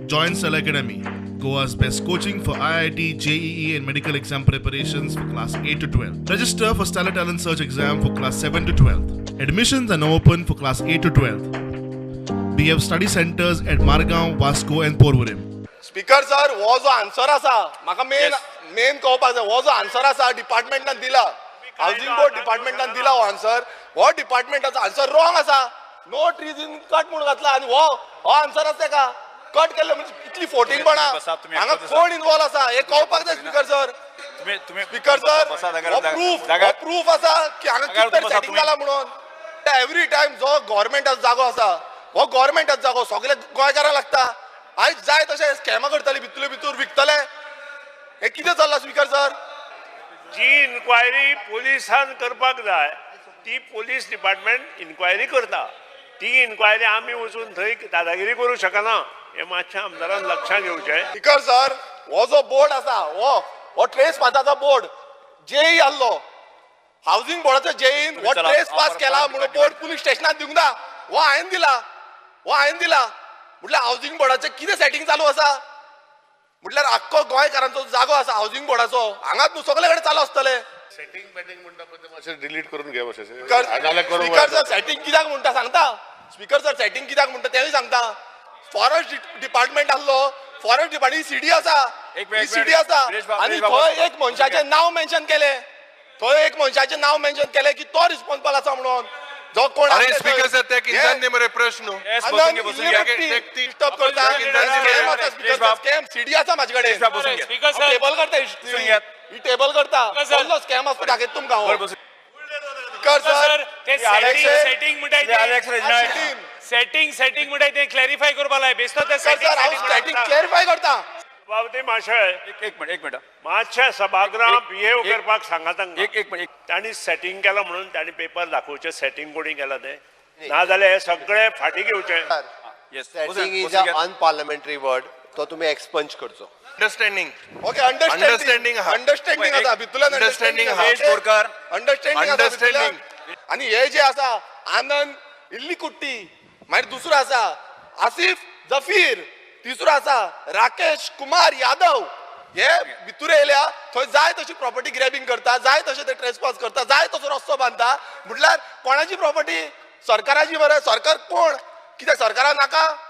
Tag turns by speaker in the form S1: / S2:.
S1: Join Stellar Academy, Goa's best coaching for IIT, JEE and medical exam preparations for class 8 to 12. Register for Stellar Talent Search exam for class 7 to 12. Admissions are now open for class 8 to 12. We have study centers at Margao, Vasco and Porvorim.
S2: Speaker sir, हो जो answer आसा म्हाका main main कळपाक जाय. हो जो answer आसा डिपार्टमेंटान दिला, हावजींग बोर्ड डिपार्टमेंटान दिला हो आन्सर, हो डिपार्टमेंटाचो आन्सर रॉंग आसा. नो ट्रीज इन कट म्हणून घातला आनी हो हो आन्सर आसा तेका कट केल्ले म्हणजे कितली फोटींगपणा.
S3: बसा, तुम्ही
S2: हांगा
S3: एकटोच आसा.
S2: कोण इन्वॉल्व आसा हे कळपाक जाय स्पीकर सर.
S3: तुम्ही तुम्ही
S2: स्पीकर सर,
S3: बसा जाग्यार,
S2: हो प्रूफ,
S3: जाग्यार.
S2: हो प्रूफ आसा की हांगा
S3: जाग्यार
S2: कितें
S3: बसा
S2: सेटिंग
S3: तुम्ही.
S2: जाला म्हणून. एवरी टायम जो गव्हर्मेंटाचो जागो आसा, हो गव्हर्मेंटाचो जागो सगळे गोंयकारांक लागता. आयज जाय तशें स्कॅमां करतले, भितूरले भितूर विकतले. हें कितें चल्लां स्पीकर सर?
S4: जी इन्क्वायरी पोलिसान करपाक जाय ती पोलीस डिपार्टमेंट इन्क्वायरी करता. ती इन्क्वायरी आमी वचून थंय दादागिरी करूंक शकना, हें मातशें आमदारान लक्षांत घेवचें.
S2: स्पीकर सर, हो जो बोर्ड आसा, हो हो ट्रेस पासाचो बोर्ड जेई आहलो, हावजींग बोर्डाचो जेईन हो
S3: चला,
S2: ट्रेस पास
S3: आपण
S2: केला
S3: परत
S2: म्हणून बोर्ड पुलीस स्टेशनात दिवंक ना. हो हांवें दिला, हो हांवें दिला. म्हटल्यार हावजींग बोर्डाचें कितें सेटींग चालू आसा? म्हटल्यार आख्खो गोंयकारांचो जागो आसा हावजींग बोर्डाचो, हांगाच न्हू सगळे कडेन चालू आसतलें.
S5: सेटिंग बॅटिंग म्हणटा पळय तें मातशें डिलीट करून घे मातशें, नाजाल्यार करूंक
S2: स्पीकर सर, सेटींग कित्याक म्हणटा सांगता. स्पीकर सर, सेटींग कित्याक म्हणटा तेंय सांगता. फॉरेस्ट डिपार्टमेंट आहलो, फॉरेस्ट डिपार्टमेंट ही सीडी आसा,
S3: एक मिनिट,
S2: ही सीडी आसा.
S3: विरेश बाब,
S2: आनी
S3: विरेश बाब,
S2: थंय
S3: बसून
S2: एक मनशाचें नांव मेन्शन केलें, थंय एक मनशाचें नांव मेन्शन केलें की तो रिस्पॉन्सिबल आसा म्हणून जो कोण
S6: अरे
S2: आसले थंय.
S6: स्पीकर सर, त्या किंजान दी मरे प्रश्न.
S3: Yes, बसून घे,
S2: आनंद
S3: बसून घे.
S2: इल्ली डिस्टर्ब करता.
S6: त्या किंजान दी
S2: स्कॅम
S6: मरे.
S2: आसा स्पीकर सर, स्कॅम सीडी आसा म्हाजे कडेन.
S3: विरेश बाब, बसून घे.
S7: स्पीकर सर,
S2: टेबल करता,
S3: बसून घेयात.
S2: ही टेबल करता.
S7: Speaker sir.
S2: कसलो स्कॅम आसा दाखयता तुमकां
S3: बरं,
S2: हो.
S3: बसून.
S2: स्पीकर सर,
S7: सर, ते सेटिंग सेटिंग म्हणटाय
S3: Shri Alex Reginald.
S7: Setting setting म्हणटाय ते क्लॅरिफाय करपा लाय बेश्टो ते
S2: सर,
S7: सेटिंग
S2: हांव
S7: सेटिंग
S2: सेटिंग क्लॅरिफाय करता.
S4: बाबती माशय
S3: एक एक मिनिट, एक मिनिट.
S4: मातशें सभागृहांत बिहेव
S3: एक-
S4: करपाक सांगा तांकां.
S3: एक एक मिनिट.
S4: तांणी सेटिंग केलां म्हणून तांणी पेपर दाखोवचें सेटिंग कोणी केलां तें, नाजाल्यार हे सगळे फाटीं घेवचें.
S3: येस.
S8: सेटिंग is a अनपार्लमेंटरी वर्ड, तो तुम्ही एक्सपंज करचो.
S6: अंडरस्टँडिंग.
S2: Okay, understanding.
S6: Understanding आहा.
S2: अंडरस्टँडिंग आसा भितूरल्यान.
S6: Understanding आहा.
S3: विरेश बोरकर.
S2: अंडरस्टँडिंग आसा
S6: Understanding.
S2: भितूरल्यान. आनी हे जे आसा आनंद इल्ली कुट्टी, मागीर दुसरो आसा आसिफ जफीर, तिसरो आसा राकेश कुमार यादव. हे भितूर येयल्या थंय जाय तशी प्रॉपर्टी ग्रॅबिंग करता, जाय तशें ते ट्रेसपास करता, जाय तसो रस्तो बांदता. म्हटल्यार कोणाची प्रॉपर्टी? सरकाराची मरे. सरकार कोण? कित्याक सरकाराक नाका?